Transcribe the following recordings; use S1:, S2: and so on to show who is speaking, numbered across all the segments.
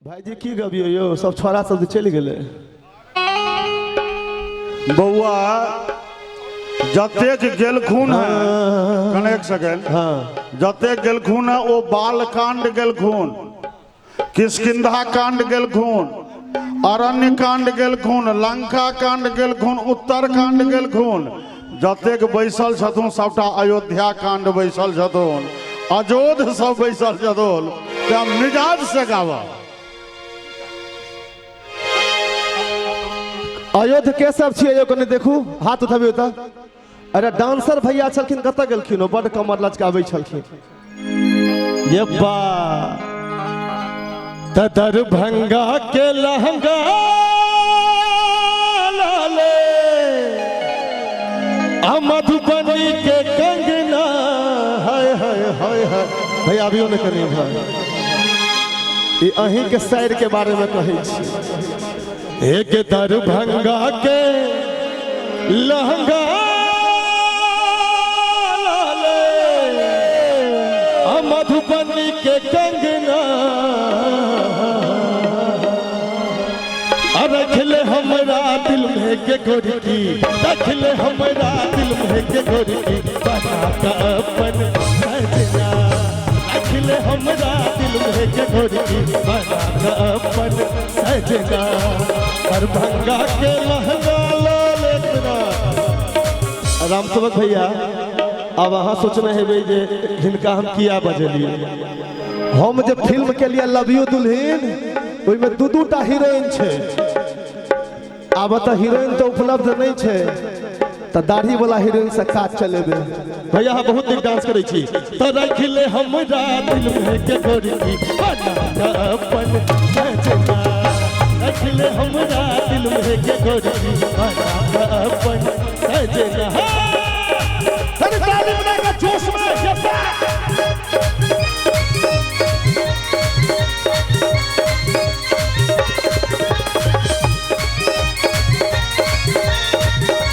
S1: भाईजी की गबियो यौ, सब छोरा सब चलि गेलै।
S2: बौआ जतेक गेलखुन हैं, कने एक सेकेंड।
S1: हाँ।
S2: जतेक गेलखुन हैं ओ बाल कांड गेलखुन, किष्किंधा कांड गेलखुन, अरण्य कांड गेलखुन, लंका कांड गेलखुन, उत्तर कांड गेलखुन। जतेक बैसल छथुन सबटा अयोध्या कांड बैसल छथुन, अजोध सब बैसल छथुन। तऽ मिजाज से गाबऽ।
S1: अयोध्या के सब छियै यौ, कनि देखू, हाथ उठबियौ तऽ। अरे डांसर भैया छलखिन, कतऽ गेलखिन? ओ बड्ड कमर लचकाबै छलखिन। ये बा तऽ दरभंगा के लहंगा लाले आ मधुबनी के कंगना, हाय हाय हाय हाय। भैया अभियो ने कनि भाई, ई अहीं के शायर के बारे में कहै छी। एक दरभंगा के लहंगा लाले आ मधुबनी के कंगना, आ रखले हमरा दिल में के गोरकी, रखले हमरा दिल में के गोरकी, बना के अपन सजना। रखले हमरा दिल में के गोरकी, बना के अपन सजना। दरभंगा के लहंगा लाल इतना। रामसेवक भैया, अब अहाँ सोचने हेबै जे हिनका हम किया बजेलियै। हम जे फिल्म के लिए लव you दुल्हीन, ओहिमे दू दू टा हीरोइन छै। आब तऽ हीरोइन तऽ उपलब्ध नहि छै, तऽ दाढ़ी वाला हीरोइन से काज चलेबै। भैया अहाँ बहुत नीक डांस करै छी। तऽ रखले हमरा दिल में के गोरकी, बना के अपन सजना। रखले हमरा दिल में के गोरकी, बना के अपन सजना।
S3: अरे ताली बजा के जोश में ये बा।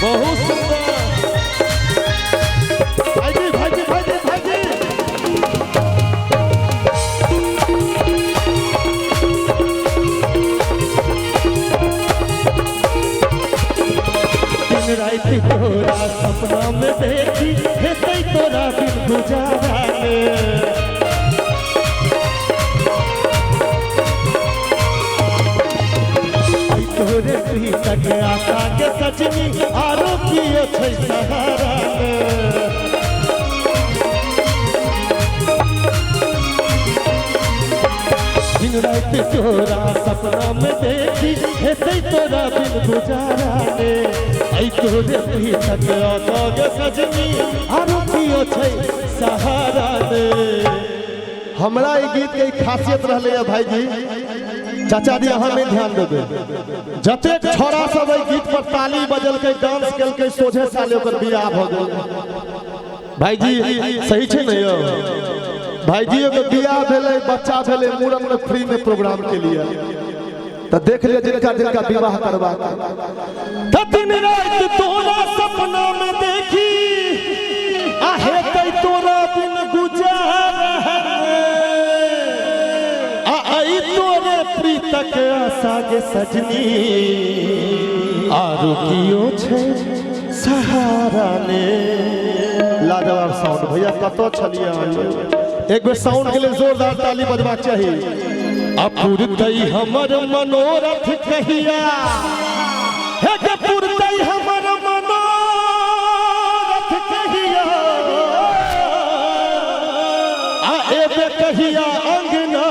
S1: बहुत सुंदर।
S3: भाईजी भाईजी भाईजी भाईजी।
S1: दिन राति तोरा सपना में देखी, हेतै तोरा बिन गुजारा ने। ऐ तोरे प्रीतक आशा के सजनी, आरो कियो छै सहारा ने। दिन राति तोरा सपना में देखी, हेतै तोरा बिन गुजारा ने। ऐ तोरे प्रीतक आशा के सजनी, आरो कियो छै सहारा ने। हमरा ई गीत के ई खासियत रहलै है भाईजी, चाचा जी अहाँ नहीं ध्यान देबै। जतेक छोरा सब एहि गीत पर ताली बजलकै, डांस केलकै, सोझे साले ओकर बियाह भऽ गेल। भाईजी सही छै ने यौ? भाईजी के बियाह भेलै, बच्चा भेलै, मूड़न में फ्री में प्रोग्राम के लिए। तऽ देख लिअ जिनका जिनका विवाह करबाक। तऽ दिन राति तोरा सपना में देखी, आ हेतै तोरा बिन गुजारा आ आई तोरे प्रीतक आशा के सजनी, आरो कियो छै सहारा ने। लाजवाब साउंड भैया, कतऽ छलियै अहाँ यौ? एक बेर साउंड के लिए जोरदार ताली बजबाक चाही। आ पुरतै हमर मनोरथ कहिया, हे के पुरतै हमर मनोरथ कहिया, आ एबे कहिया अंगना।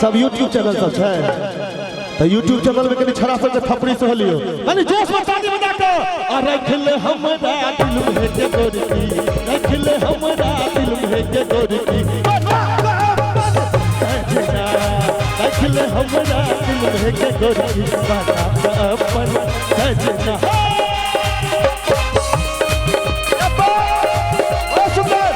S1: सब यूट्यूब चैनल सब छै तऽ यूट्यूब चैनल में कनि छड़ा सबके थपड़ी सेहो लियौ, कनि जोश में ताली बजा कऽ। आ रखले हमरा दिल में के गोरकी, रखले हमरा दिल में के गोरकी, सजना। रखले हमरा दिल में के गोरकी, बना के अपन सजना।
S3: बहुत सुंदर।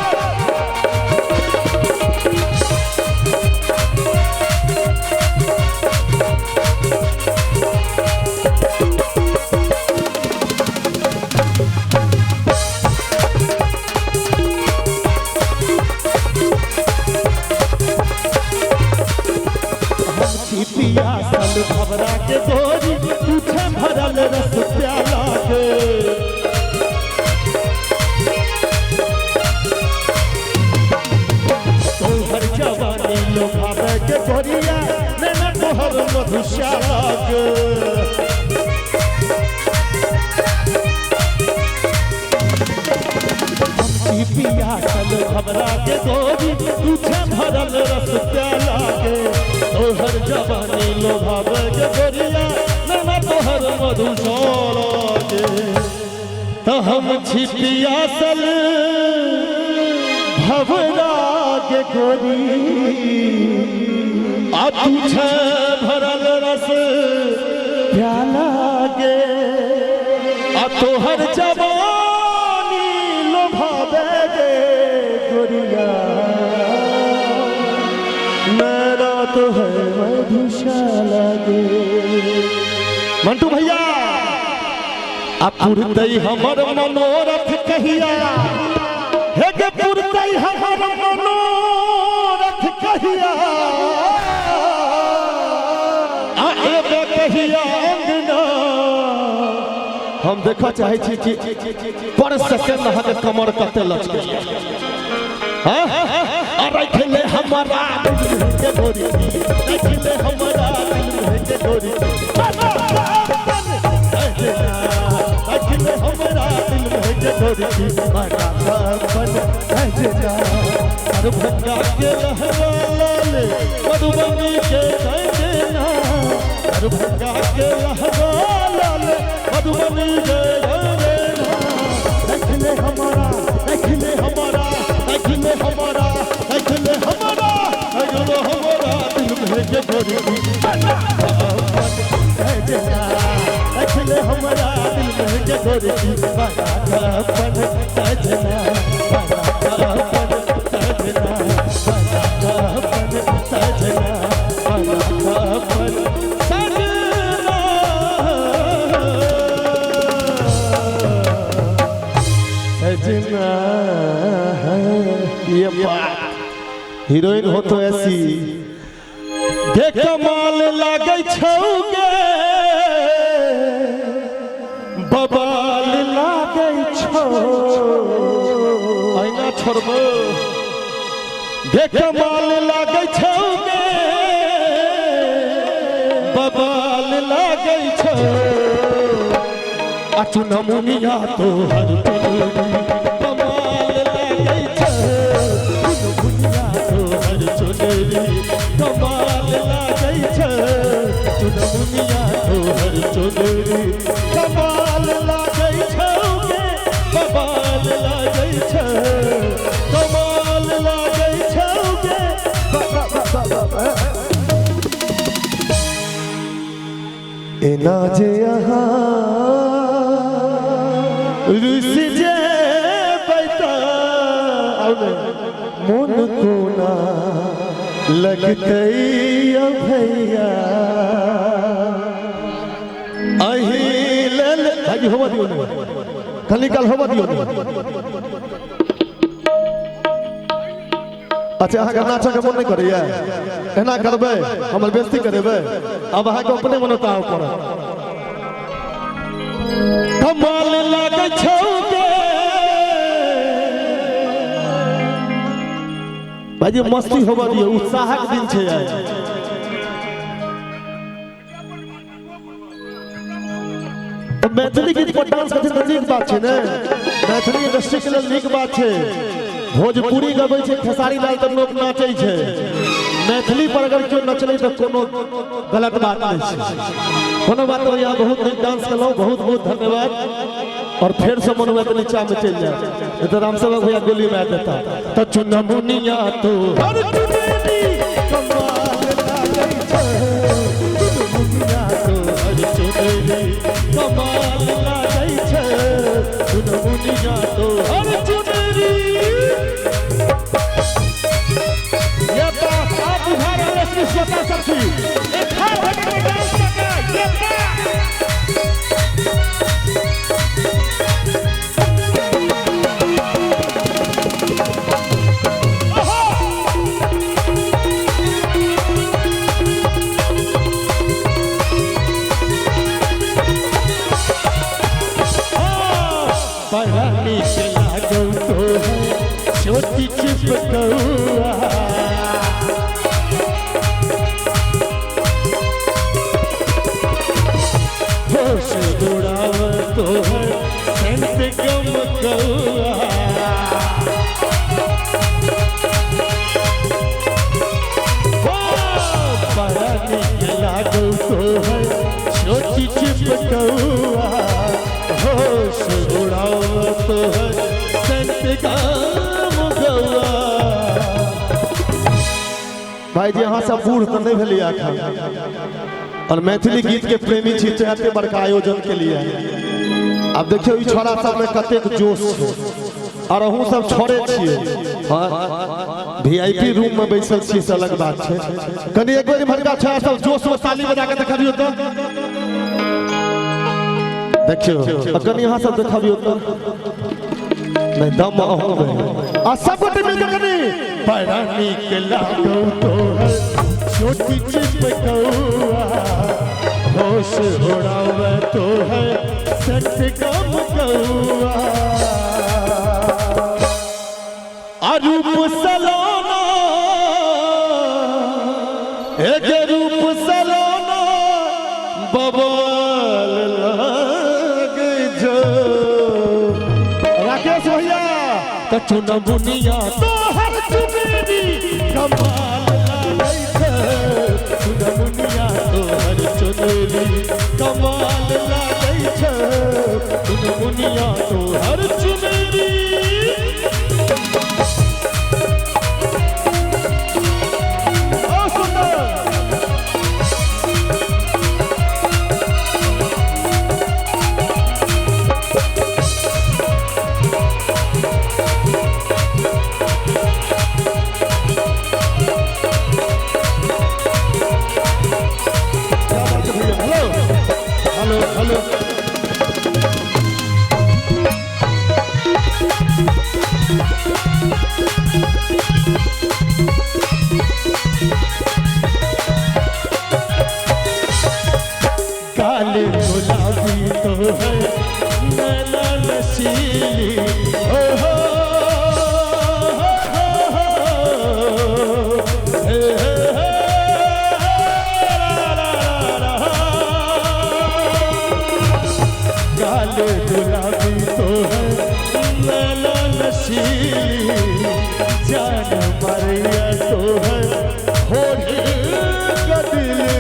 S1: छी पियासल भवरा के गोरी पूछे भरल रस प्याला के। तोहर जवानी लोभावे के गोरिया नैना तोहर मधुशाला के। पियासल भवरा के गोरी पूछे भरल रस प्याला के। तोहर जवानी लोभावे के गोरिया नैना तोहर मधुशाला के। तो हम छी पियासल भवरा के गोरी आ पूछे भरल रस प्याला के। आ तोहर जवानी लोभावे के गोरिया मेरा तो है मधुशाला के। मंटू भैया आ पुरतई हमर मनोरथ कहिया हे गे पुरतई हमर मनोरथ कहिया आ एबे कहिया अंगना। हम देखऽ चाहै छी कि पर सेकंड अहाँके कमर कते लचकै। हाँ आ राखि ले हमरा दिल के गोरी राखि ले हमरा दिल के गोरी राखि ले हमरा दिल के गोरी बना अपन सजना। दरभंगा के लहरा लाल मधुबनी के सजना। दरभंगा के लहरा लाल मधुबनी के सजना। राखि ले हमरा राखि ले हमरा राखि ले हमरा राखि ले हमरा राखि ले हमरा दिल के गोरी बना अपन सजना। राखि ले हमरा दिल के गोरी बना अपन सजना। बना अपन सजना बना अपन सजना बना अपन सजना। सजना ये बात हीरोइन हो तो ऐसी गे कमाल लागै छौ गे बबाल लागै छौ ऐना छोड़बो गे कमाल लागै छौ गे बबाल लागै छौ। आ चुनमुनिया तोहर चुनरी कमाल लागै छौ। चुनमुनिया तोहर चुनरी कमाल लागै छौ। चुनमुनिया तोहर चुनरी कमाल लागै छौ गे बबाल लागै छौ कमाल लागै छौ गे। एना जे अहाँ रुसि जेबै तऽ मोन कोना लगतै भैया अही लेल। भाजी होबऽ दियौ ने कनी काल होबऽ दियौ ने। अच्छा अहाँके नाचऽके मन नहि करैया एना करबै हमर बेइज्जती करेबै अब अहाँके अपने मन उतार पड़त। कमाल लागै छौ गे भाईजी मस्ती होबऽ दियौ उत्साहक दिन छै आइ। मैथिली गीत पर डांस करथिन तऽ नीक बात छै ने मैथिली इंडस्ट्री के लेल नीक बात छै। भोजपुरी गबै छै खेसारी लाल तऽ लोक नाचै छै। मैथिली पर अगर केओ नचलै तऽ कोनो गलत बात नहि छै कोनो बात नहीं। यहाँ बहुत नीक डांस केलहुँ बहुत बहुत धन्यवाद। और फेर से मन हुआ तो नीचा में चलि जाए नहीं तो रामसेवक भैया गोली मार देता। तो चुनमुनिया तोहर चुनरी कमाल लागै छौ। चुनमुनिया तोहर चुनरी कमाल लागै छौ। चुनमुनिया तोहर चुनरी।
S3: ये बात आप उठा रहे हैं श्रोता साथी एक हाथ में डांस करना ये बात। ओहो
S1: छोटी चिपकौआ होश उड़ाव तोहर संत गाम गौआ।
S4: भाई जी अहाँ सब बूढ़ तऽ नहि भेलियै एखन और मैथिली गीत के प्रेमी छी तें एते बड़का आयोजन के लिए। आब देखियौ ई छोड़ा सब में कतेक जोश छै और अहूँ सब छोड़े छियै। हाँ, वीआईपी रूम में बैसल छी से अलग बात छै। कनि एक बेर इम्हरका छोड़ा सब जोश में ताली बजा के देखबियौ तऽ देखियौ, आ कनि अहाँ सब देखबियौ तऽ नहीं दम अहूँ में आ सब गोटे मिलके कनि
S1: बड़ा नीक लागौ तोहर छोटी चिपकौआ होश उड़ावे तोहर संत गम गौआ। अरूप सलोना एक रूप सलोना बबल लग जो
S4: राकेश भैया
S1: त चुनमुनिया तोहर चुनरी कमाल लागै छै। चुनमुनिया तोहर चुनरी कमाल लागै छै। चुनमुनिया तोहर चुनरी।
S3: ओ सुंदर
S4: हेलो हेलो हेलो
S1: काले गुलाबी तो है नैना नशीली ओ हो हो हो हे हे हे रा रा रा रा। काले गुलाबी तो है नैना नशीली जान मारिया तो है होली कदिली।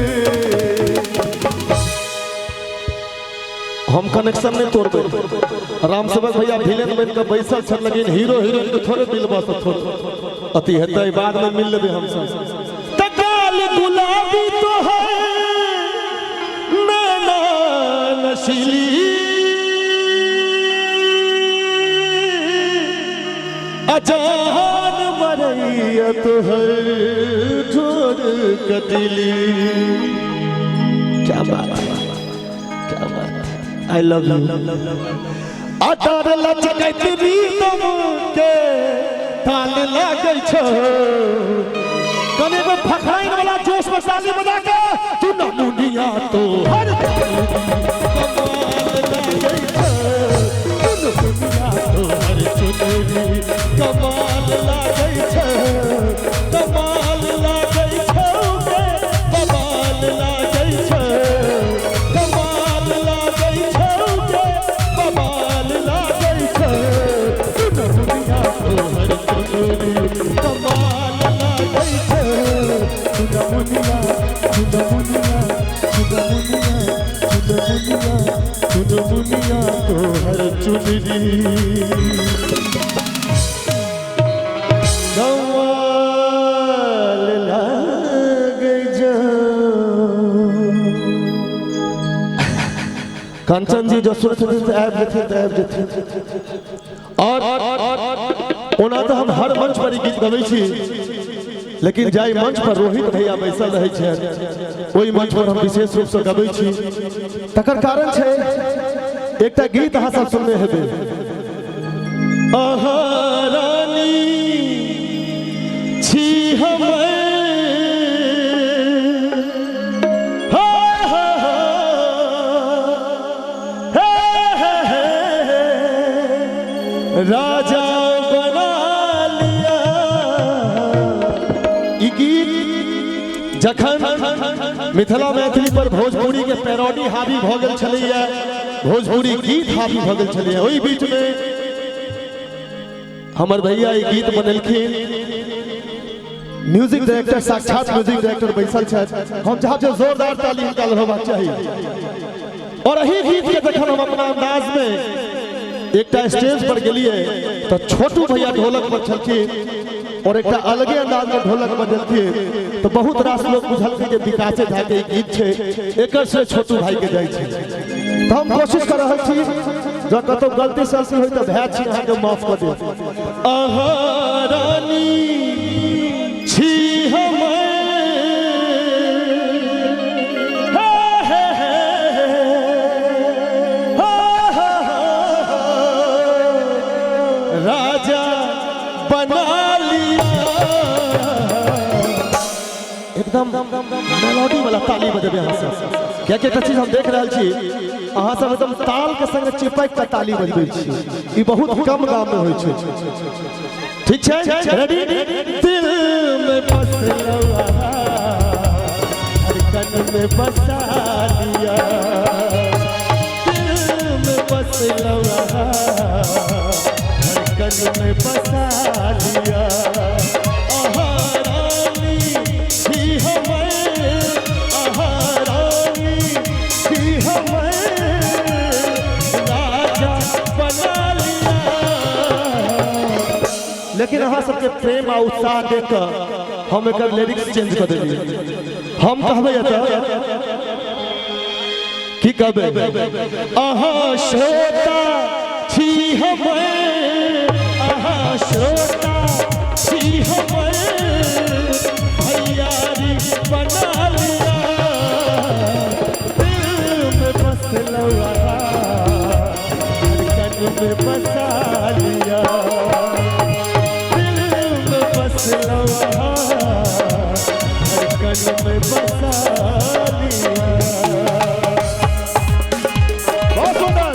S4: हम कनेक्शन नहीं तोड़बे। राम सेवक भैया विलेन बन के बैसल छल लेकिन हीरो हीरोइन के थोड़े मिलबा तो थोड़े अति हेतै बाद में मिल लेबै हम सब।
S1: तकाल गुलाबी तो है नैना नशीली अजान मरैया तो है ठोर कटिली।
S4: क्या बात है, क्या बात है, I love you.
S1: अडर लचकैत रीतम के ताल लागै छौ।
S4: कने में फखराइन वाला जोश में ताली बजा के
S1: चुनमुनिया तो हर कमाल लागै छौ। चुनमुनिया तो हर चुनरी कमाल लागै छौ। कमाल लागै छौ गे कमाल लागै छौ। कमाल लागै छौ गे कमाल लागै छौ। चुनमुनिया तो हर चुनरी कमाल लागै छौ। चुनमुनिया चुनमुनिया चुनमुनिया चुनमुनिया चुनमुनिया तोहर चुनरी कमाल लागै छौ।
S4: कंचन जी जो सुनते तऽ आबि जेथिन तऽ आबि जेथिन। और ओना तऽ हम हर मंच पर ई गीत गबै छी लेकिन जाहि मंच पर रोहित भैया बैसल रहै छथि ओहि मंच पर हम विशेष रूपसँ गबै छी। तकर कारण छै एकटा गीत अहाँ सब सुनने हेबै।
S1: अहाँ रानी छी हमर हा हा हा हे हे हे राजा बना लिया।
S4: ई गीत जखन मिथिला मैथिली पर भोजपुरी के पैरोडी हावी भऽ गेल छलैया, भोजपुरी गीत हावी भऽ गेल छलैया, ओहि बीच में हमर भैया ई गीत बनेलखिन। म्यूजिक डायरेक्टर साक्षात म्यूजिक डायरेक्टर बैसल छथि। हम चाहब जे जोरदार ताली हिनका होबाक चाही। और एही गीत के जखन हम अपना अंदाज में एकटा स्टेज पर गेलिए तो छोटू भैया ढोलक पर छलखिन और एकटा अलगे अंदाज में ढोलक बजेलखिन, तो बहुत रास लोग बुझलखिन जे विकासे झा के गीत छै, एकर से छोटू भाई के जाइ छै। तो हम कोशिश कर रहल छी जँ कतौ गलती सलती होय तऽ भए छी अहाँके माफ कऽ देब। अहाँ रानी छी हमर, हे हे हे हे हे, राजा बना लिया। एकदम मेलोडी वाला ताली बजेबै अहाँ सब, कियाकि एकटा चीज हम देख रहल छी अहाँ सब एकदम ताल के संग चिपक के ताली बजबै छी, ई बहुत कम गाम में होइ छै। ठीक छै, रेडी? दिल में बसलवा धड़कन में बसा लिया, दिल में बसलवा धड़कन में बसा लिया। अहाँ रानी छी हमर, अहाँ रानी छी हमर, राजा बना लिया। लेकिन अहाँ सबके प्रेम आ उत्साह देख कऽ हम एकर लिरिक्स चेंज कऽ देलियै। हम कहबै एतऽ की कहबै, अहाँ श्रोता छी हमर, अहाँ श्रोता छी हमर, भैयारी बना लिया। दिल में बसलवा धड़कन में बसा लिया, दिल में बसलवा धड़कन में बसा लिया।
S3: बहुत सुंदर।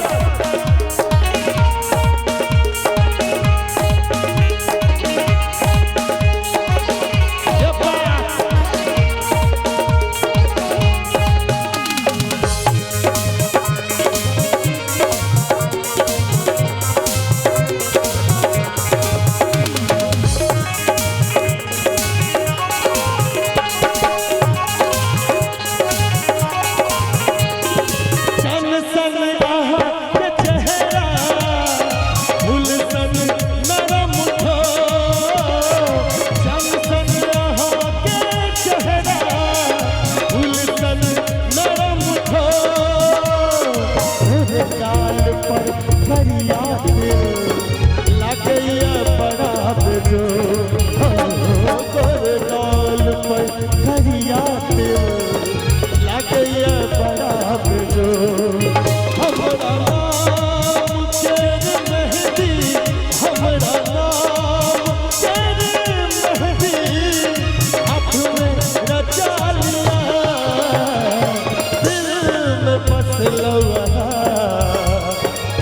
S1: चन सन अहाँ के चेहरा, फूल सन नरम ठो। चन सन अहाँ के चेहरा, फूल सन नरम ठो। गाल पर करिया तिल लागैया बड़ा बेजोड़, गाल पर करिया तिल लागैया बड़ा बेजोड़। हमरा नाम केर मेहदी, हमरा नाम केर मेहदी, हाथ में रचा लिया। दिल में बसलवा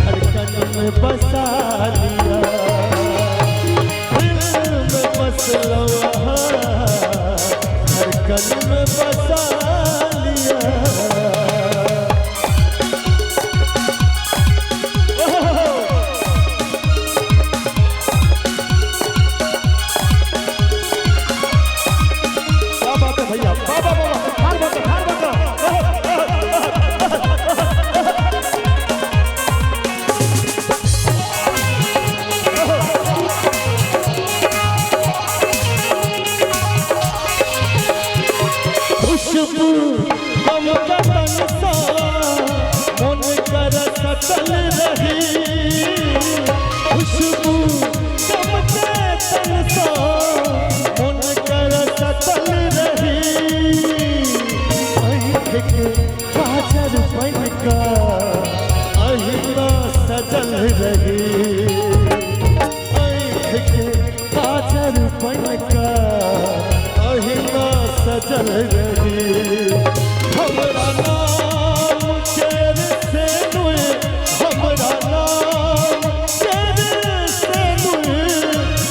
S1: धड़कन में बसा लिया, दिल में बसलवा धड़कन में बसा लिया।
S3: क्या बात है भैया, वाह वाह वाह, ठाड़ बजा, ठाड़ बजा।
S1: खुशबू गम का तन सा मन कर सटल रही, खुशबू गम के तन सा मन कर सटल रही। आँख के काजर बन का अहिना सजल रही, आँख के काजर बन का अहिना सजल रही। हमरा नाम केर से नुए, हमरा नाम केर से नुए,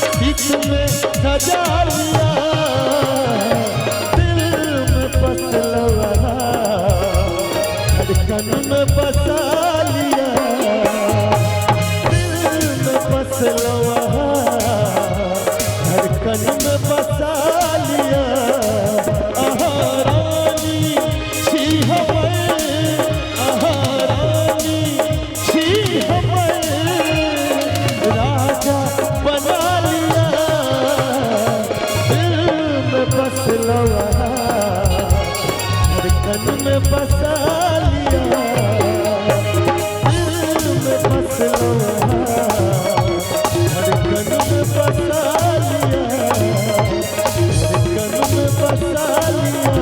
S1: सीत में सजा लिया। दिल में बसलवा धड़कन में बसा लिया, दिल में बसलवा धड़कन में बसा लिया। धड़कन में बसा लिया, दिल में बसलो धड़कन में बसा लिया, धड़कन में बसा लिया,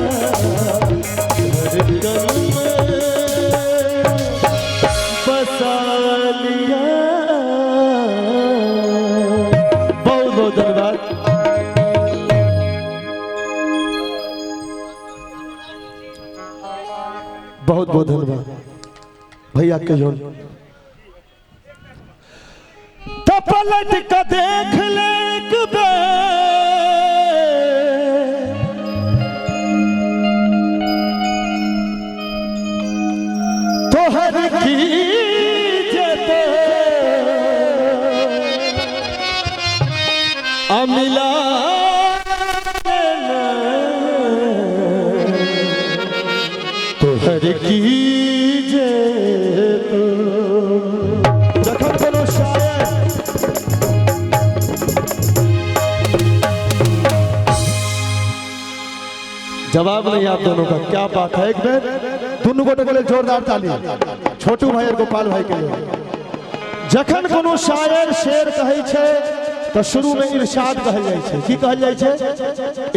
S1: धड़कन में बसा लिया। बहुत बहुत धन्यवाद। बहुत बहुत धन्यवाद भैया के जोन। तो पलट का देख ले एक बेर, तोहर की जेते अमिला तोहर की जेते। जखन कोनो शायर जवाब नहीं आप दोनों का, क्या बात है। एक बेर दोनों गोटे के लिए जोरदार ताली, छोटू भाई और गोपाल भाई के लिए। जखन कोनो शायर शेर कहै छै तो शुरू में इरशाद कहल जाइ छै। की कहल जाइ छै?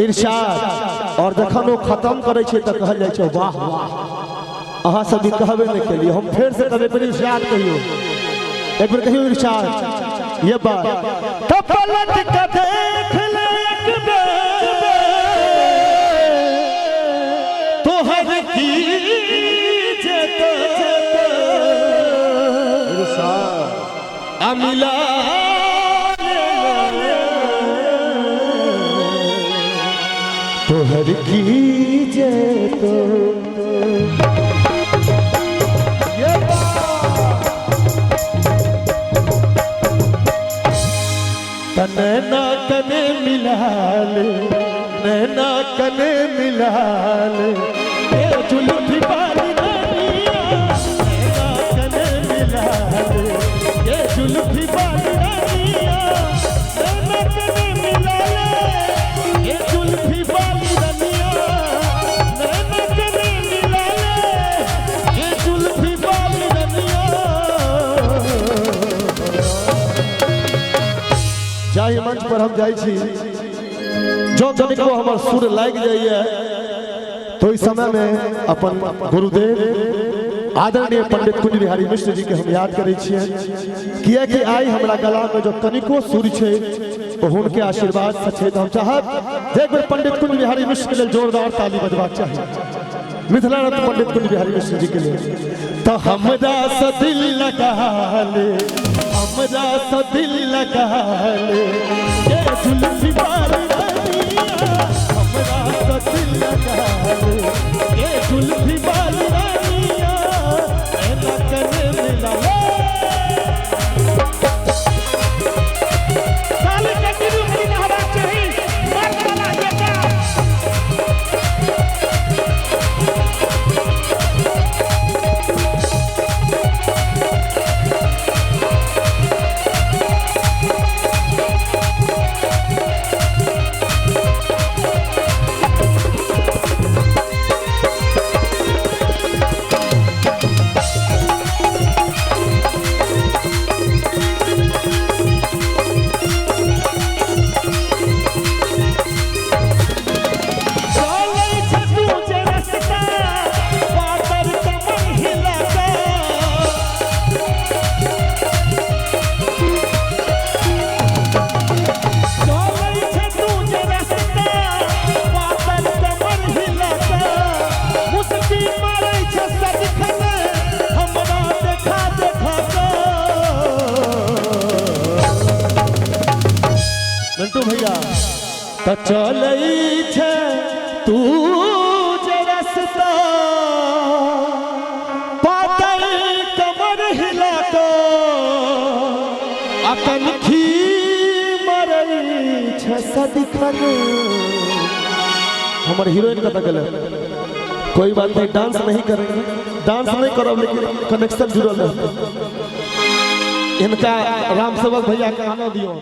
S1: इरशाद। और जखन वो खत्म करै छै तो कहल जाइ छै वाह वाह। अहाँ सब भी कहबे नहीं केलिए, हम फेर से कहबे, पर इरशाद कहियो एक बेर, कहियो इरशाद। ये बात तो पलट के देख ले एक बेर, तोहर की जेते अमिला तोहर की जेते। नैना कने मिलाल, नैना कने मिलाल, ए जुल्फी वाली रानिया, नैना कने मिलाल, ए जुल्फी वाली रानिया, नैना कने मिलाल, ए जुल्फी वाली रानिया, नैना कने मिलाल, ए जुल्फी वाली रानिया। जाहि मंच पर हम जाइ छी, जो कनिको हमर सुर लागि जाइए तो इस समय में अपन गुरुदेव आदरणीय पंडित कुंज बिहारी मिश्र जी के हम याद करै छियै, कियाकि आइ हमरा गला में जो कनिको सुर छै ओ हुनके आशीर्वाद से छै। हम चाहब जे एक बेर पंडित कुंज बिहारी मिश्र के लेल जोरदार ताली बजबाक चाही, मिथिला रत्न पंडित कुंज बिहारी मिश्र जी के लिए। तो हमरा से दिल लगा ले, हमरा से दिल लगा ले, ये जुल्फी वाली रानिया, हमरा से दिल लगा ले, ये जुल्फी वाली रानिया, नैना कने मिला ले।
S3: ताली कंटिन्यू करी रहबाक चाही, मर्द वाला जेका।
S1: चलै छै तू जे रस्ता, पातर कमर हिला के, चलै छै तू जे रस्ता, पातर कमर हिला के, मुस्की मारै छै सदिखन हमरा देखा देखा के। मिंटू भैया त चलै छै तू जे रस्ता, पातर कमर हिला के, आ कनखी मरै छै सदिखन। हमर हीरोइन कतऽ गेलै? कोई बात नहीं, डांस नहीं करेंगे, डांस नहीं करब, लेकिन कनेक्शन जुड़ल रहतै। इनका राम सेवक भैया के आना दियो।